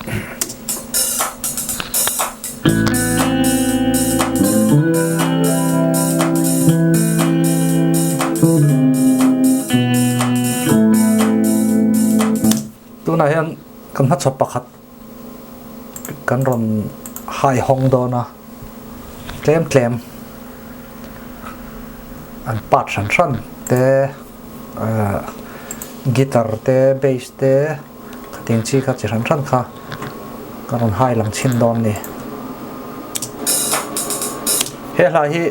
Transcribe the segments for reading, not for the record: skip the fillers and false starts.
Tunah hian kan hmachhawp pakhat kan rawn hai hawng dawn a, tlem tlem an part hran hran te ahh guitar te bass te khatiang chi kha chi hran hran kha ka rawn hai lang chhin dawn a ni. He hla hi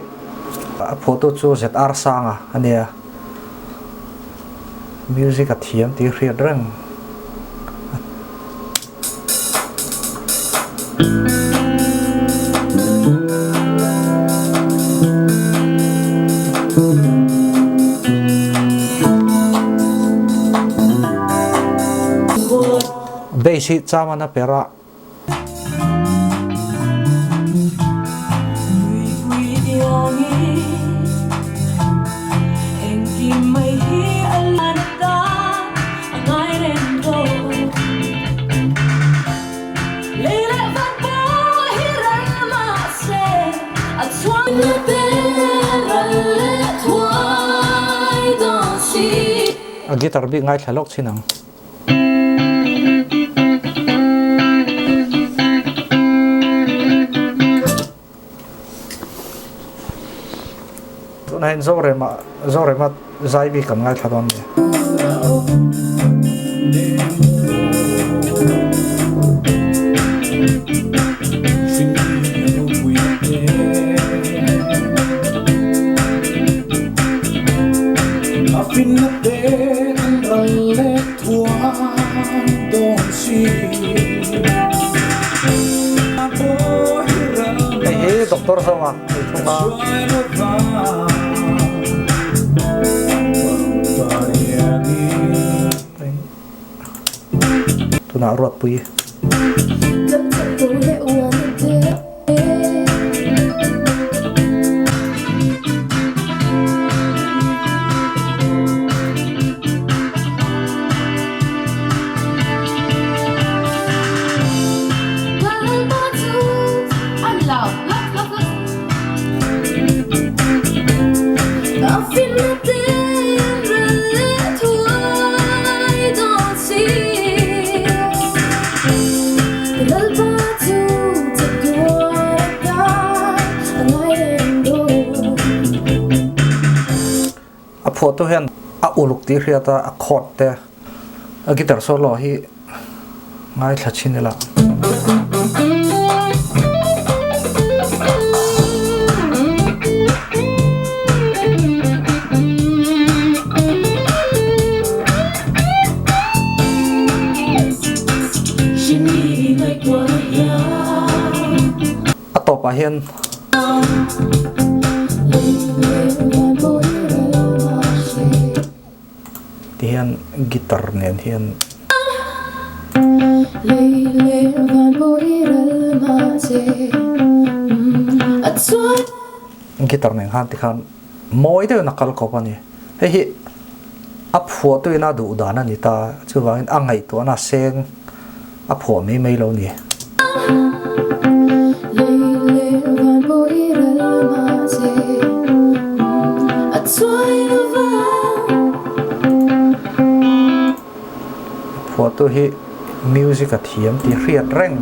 a phuahtu chu ZR Sanga a nia. Music a thiam tih hriat reng. Bass hi chaman a per a. A guitar bik ngaithla lawk chin ang. Tunah hian Zorema Zorema zai bik kan ngaithla dawn a ni. Hei hi Doctor Zawnga ni thung a. Tunah Ruatpui. A phuahtu hian a uluk tih hriat a, a chord te a guitar solo hi ngaithla chhin ila. A tawpah hian ti hian guitar nen hian guitar nen khan tikhan mawi deuhin a kal kawp a ni. Hei hi a phuahtuin a duh dan a ni ta, chuvangin a ngaihtuahna seng a phuah mai mai lo ni. Phuahtu hi music a thiam tih hriat reng.